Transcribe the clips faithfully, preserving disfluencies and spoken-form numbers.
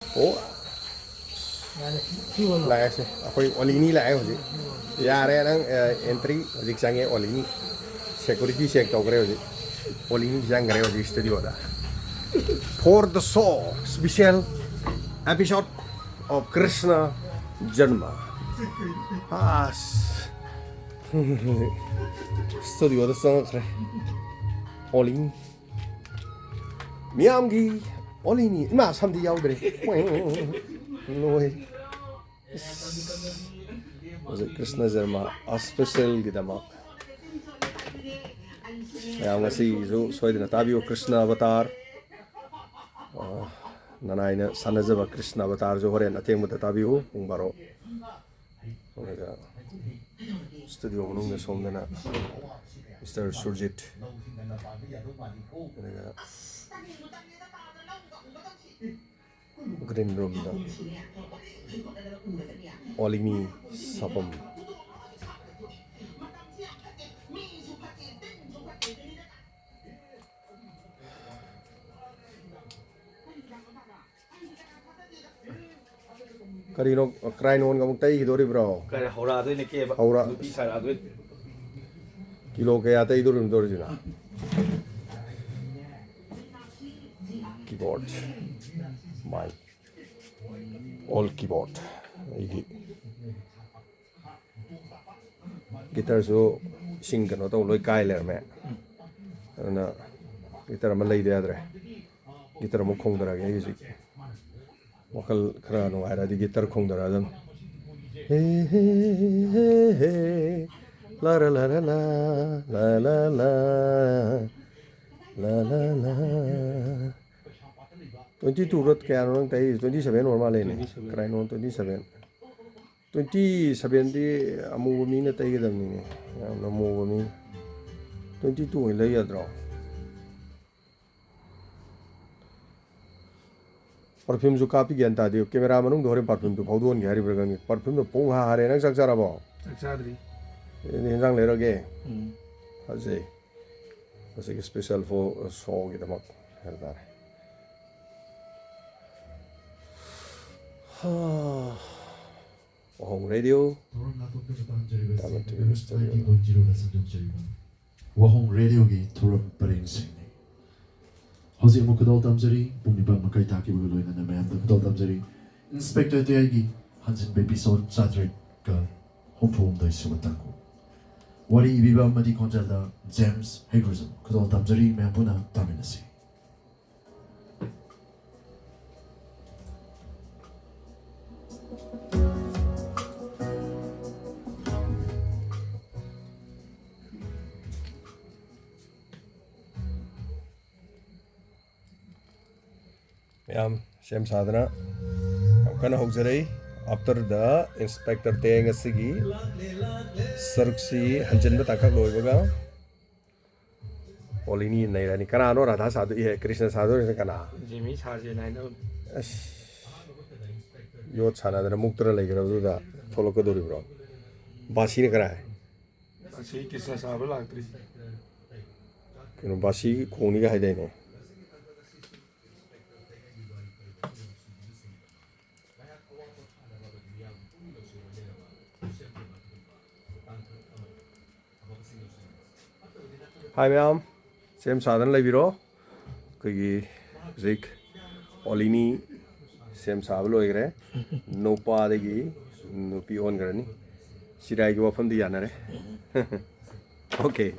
ꯑꯣ, ꯂꯥꯛꯑꯦꯁꯦ, ꯑꯩꯈꯣꯏ ꯑꯣꯂꯤꯅꯤ ꯂꯥꯛꯑꯦ ꯍꯧꯖꯤꯛ꯫ ꯌꯥꯔꯦ ꯅꯪ, ꯑꯦꯟꯇ꯭ꯔꯤ ꯍꯧꯖꯤꯛ ꯆꯪꯉꯦ ꯑꯣꯂꯤꯅꯤ꯫ ꯁꯦꯀ꯭ꯌꯨꯔꯤꯇꯤ ꯆꯦꯛ ꯇꯧꯈ꯭ꯔꯦ ꯍꯧꯖꯤꯛ꯫ ꯑꯣꯂꯤꯅꯤ ꯆꯪꯈ꯭ꯔꯦ ꯍꯧꯖꯤꯛ ꯁ꯭ꯇꯨꯗꯤꯑꯣꯗ꯫ For the show, special episode of Krishna Janma. ꯑꯁ꯫ ꯁ꯭ꯇꯨꯗꯤꯑꯣꯗ ꯆꯪꯉꯛꯈ꯭ꯔꯦ꯫ ꯑꯣꯂꯤꯅꯤ꯫ ꯃꯤꯌꯥꯝꯒꯤ ꯑꯣꯂꯤꯅꯤ꯫ ꯏꯃꯥ, ꯁꯝꯗꯤ ꯌꯥꯎꯗ꯭ꯔꯦ꯫ ꯂꯣꯏ꯫ ꯍꯧꯖꯤꯛ ꯀ꯭ꯔꯤꯁꯅ ꯖꯔꯃ ꯁ꯭ꯄꯦꯁꯦꯜꯒꯤꯗꯃꯛ ꯃꯌꯥꯝ ꯉꯁꯤꯒꯤꯁꯨ ꯁꯣꯏꯗꯅ ꯇꯥꯕꯤꯌꯨ꯫ ꯀ꯭ꯔꯤꯁꯅ ꯑꯕꯇꯥꯔ, ꯑ, ꯅꯅꯥꯏꯅ ꯁꯥꯟꯅꯖꯕ ꯀ꯭ꯔꯤꯁꯅ ꯑꯕꯇꯥꯔꯁꯨ ꯍꯣꯔꯦꯟ ꯑꯊꯦꯡꯕꯗ ꯇꯥꯕꯤꯌꯨ ꯄꯨꯡ ꯕꯥꯔꯣ꯫ ꯑꯗꯨꯒ ꯁ꯭ꯇꯨꯗꯤꯑꯣ ꯃꯅꯨꯡꯗ ꯁꯣꯝꯗꯅ ꯃꯤꯁꯇꯔ ꯁꯨꯔꯖꯤꯠ, ꯑꯗꯨꯒ ꯒ꯭ꯔꯤꯟ ꯔꯨꯝꯗ ꯑꯣꯂꯤꯅꯤ ꯁꯥꯐꯝ꯫ ꯀꯔꯤꯅꯣ, ꯀ꯭ꯔꯥꯏꯅꯣꯟꯒ ꯑꯃꯨꯛ ꯇꯩꯈꯤꯗꯣꯔꯤꯕ꯭ꯔꯣ? ꯀꯔꯤ ꯍꯧꯔꯛꯑꯗꯣꯏꯅꯦ ꯀꯦꯕ? ꯍꯧꯔꯛ-, ꯅꯨꯄꯤ ꯁꯥꯔꯛꯑꯗꯣꯏꯅꯦ꯫ ꯀꯤꯂꯣ ꯀꯌꯥ ꯇꯩꯗꯣꯔꯤꯕꯅꯣ ꯇꯧꯔꯤꯁꯤꯅ? Keyboard, mic, all keyboard꯫ ꯑꯩꯒꯤ ꯒꯤꯇꯔꯁꯨ ꯏꯁꯤꯡ ꯀꯩꯅꯣ ꯇꯧ ꯂꯣꯏ ꯀꯥꯏ ꯂꯩꯔꯝꯃꯦ꯫ ꯑꯗꯨꯅ ꯒꯤꯇꯔ ꯑꯃ ꯂꯩꯗ ꯌꯥꯗ꯭ꯔꯦ꯫ ꯒꯤꯇꯔ ꯑꯃ ꯈꯣꯡꯗꯔꯒꯦ ꯑꯩ ꯍꯧꯖꯤꯛ꯫ ꯋꯥꯈꯜ ꯈꯔ ꯅꯨꯡꯉꯥꯏꯔꯗꯤ ꯒꯤꯇꯔ ꯈꯣꯡꯗꯔꯛꯑꯗꯝꯅꯤ꯫ ꯍꯦ, ꯍꯦ, ꯍꯦ, ꯍꯦ, ꯍꯦ꯫ ꯂꯥ, ꯔ, ꯂ, ꯔ, ꯂꯥ, ꯂꯥ, ꯂꯥ, ꯂꯥ, ꯂꯥ, ꯂꯥ, ꯂꯥ꯫ Twenty two ꯔꯣ ꯀꯌꯥꯅꯣ ꯅꯪ ꯇꯩꯔꯤꯁꯦ? Twenty seven ꯑꯣꯏꯔ ꯃꯥꯜꯂꯦꯅꯦ꯫ Twenty seven꯫ ꯀ꯭ꯔꯥꯏꯅꯣꯟ twenty seven꯫ Twenty sevenꯗꯤ ꯑꯃꯨꯕ ꯃꯤꯅ ꯇꯩꯒꯗꯕꯅꯤꯅꯦ, ꯌꯥꯝꯅ ꯃꯨꯕ ꯃꯤ꯫ Twenty two ꯑꯣꯏꯅ ꯂꯩ ꯌꯥꯗ꯭ꯔꯣ? Perfumeꯁꯨ ꯀꯥꯞꯄꯤ, ꯒ꯭ꯌꯥꯟ ꯇꯥꯗꯦ꯫ Camera ꯃꯅꯨꯡꯗ ꯍꯣꯔꯦꯟ perfumeꯗꯨ ꯐꯥꯎꯗꯣꯛꯍꯟꯒꯦ ꯍꯥꯏꯔꯤꯕ꯭ꯔꯥ ꯈꯪꯗꯦ꯫ Perfumeꯗꯣ ꯄꯨꯡ ꯍꯥ ꯍꯥꯔꯦ꯫ ꯅꯪ ꯆꯥꯛ ꯆꯥꯔꯕꯣ? ꯆꯥꯛ ꯆꯥꯗ꯭ꯔꯤ꯫ ꯑꯗꯨꯗꯤ ꯍꯦꯟꯖꯥꯡ ꯂꯩꯔꯒꯦ꯫ ꯎꯝ꯫ ꯐꯖꯩ꯫ ꯉꯁꯤꯒꯤ special for showꯒꯤꯗꯃꯛ ꯍꯥꯏꯕ ꯇꯥꯔꯦ꯫ ꯋꯥꯍꯣꯡ ꯔꯦꯗꯤꯑꯣ꯫ ꯊꯧꯔꯝ ꯂꯥꯛꯄꯗ ꯇꯥꯍꯟꯖꯔꯤꯕ ꯁꯤ ꯇꯥꯃꯟ ꯇꯨ ꯏꯁꯇꯨꯗꯤꯑꯣ꯫ ꯅꯥꯏꯟꯇꯤ ꯄꯣꯏꯟ ꯖꯤꯔꯣꯗ ꯁꯟꯗꯣꯛꯆꯔꯤꯕ ꯋꯥꯍꯣꯡ ꯔꯦꯗꯤꯑꯣꯒꯤ ꯊꯧꯔꯝ ꯄꯔꯦꯡꯁꯤꯡꯅꯤ꯫ ꯍꯧꯖꯤꯛ ꯑꯃꯨꯛ ꯈꯨꯗꯣꯜ ꯇꯝꯖꯔꯤ, ꯄꯨꯡ ꯅꯤꯄꯥꯟ ꯃꯈꯥꯏ ꯇꯥꯈꯤꯕꯒ ꯂꯣꯏꯅꯅ ꯃꯌꯥꯝꯗ ꯈꯨꯗꯣꯜ ꯇꯝꯖꯔꯤ꯫ ꯏꯟꯁꯄꯦꯛꯇꯔ ꯇꯌꯥꯏꯒꯤ ꯍꯟꯖꯤꯟꯕ ꯏꯄꯤꯁꯣꯠ ꯆꯥꯇ꯭ꯔꯦꯠꯀ ꯍꯨꯝꯐꯨ ꯍꯨꯝꯗꯣꯏ ꯁꯨꯕ ꯇꯥꯡꯈꯨꯜ꯫ ꯋꯥꯔꯤ ꯏꯕꯤꯕ ꯑꯃꯗꯤ ꯈꯣꯟꯖꯦꯜꯗ ꯖꯦꯝꯁ ꯍꯩꯒ꯭ꯔꯨꯖꯝ꯫ ꯈꯨꯗꯣꯜ ꯇꯝꯖꯔꯤ, ꯃꯌꯥꯝ ꯄꯨꯟꯅ ꯇꯥꯃꯤꯟꯅꯁꯤ꯫ ꯃꯌꯥꯝ ꯁꯦꯝ ꯁꯥꯗꯅ ꯌꯥꯝ ꯀꯟꯅ ꯍꯧꯖꯔꯛꯏ꯫ After the Inspector ꯇꯦꯡ ꯑꯁꯤꯒꯤ ꯁꯔꯨꯛꯁꯤ ꯍꯟꯖꯤꯟꯕ ꯇꯥꯡꯀꯛ ꯂꯣꯏꯕꯒ ꯑꯣꯂꯤꯅꯤ ꯅꯩꯔꯅꯤ꯫ ꯀꯅꯥꯅꯣ ꯔꯥꯙꯥ ꯁꯥꯗꯣꯏ? ꯑꯦ, ꯀ꯭ꯔꯤꯁꯅ ꯁꯥꯗꯣꯏꯔꯤꯁꯦ ꯀꯅꯥ? ꯖꯤꯃꯤ ꯁꯥꯁꯦꯅ ꯍꯥꯏꯅꯕ꯫ ꯑꯁ, ꯌꯣꯠ ꯁꯥꯟꯅꯗꯅ ꯃꯨꯛꯇꯅ ꯂꯩꯈ꯭ꯔꯕꯗꯨꯗ ꯊꯣꯛꯂꯛꯀꯗꯧꯔꯤꯕ꯭ꯔꯣ? ꯕꯥꯁꯤꯅ ꯀꯔꯥꯏ? ꯑꯁꯤ ꯀ꯭ꯔꯤꯁꯅ ꯁꯥꯕ ꯂꯥꯛꯇ꯭ꯔꯤ꯫ ꯀꯩꯅꯣ, ꯕꯥꯁꯤ ꯈꯣꯡꯅꯤꯒ ꯍꯥꯏꯗꯥꯏꯅꯦ? ꯍꯥꯏ ꯃꯌꯥꯝ, ꯁꯦꯝ ꯁꯥꯗꯅ ꯂꯩꯕꯤꯔꯣ꯫ ꯑꯩꯈꯣꯏꯒꯤ ꯍꯧꯖꯤꯛ ꯑꯣꯂꯤꯅꯤ ꯁꯦꯝ ꯁꯥꯕ ꯂꯣꯏꯈ꯭ꯔꯦ꯫ ꯅꯨꯄꯥꯗꯒꯤ ꯅꯨꯄꯤ ꯑꯣꯟꯈ꯭ꯔꯅꯤ꯫ ꯆꯤꯔꯥꯏꯒꯤ ꯋꯥꯐꯝꯗꯤ ꯌꯥꯅꯔꯦ꯫ Okay.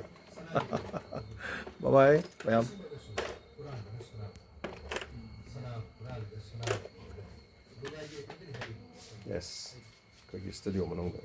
Bye bye, ꯃꯌꯥꯝ꯫ Yes, ꯑꯩꯈꯣꯏꯒꯤ ꯁ꯭ꯇꯨꯗꯤꯑꯣ ꯃꯅꯨꯡꯗ꯫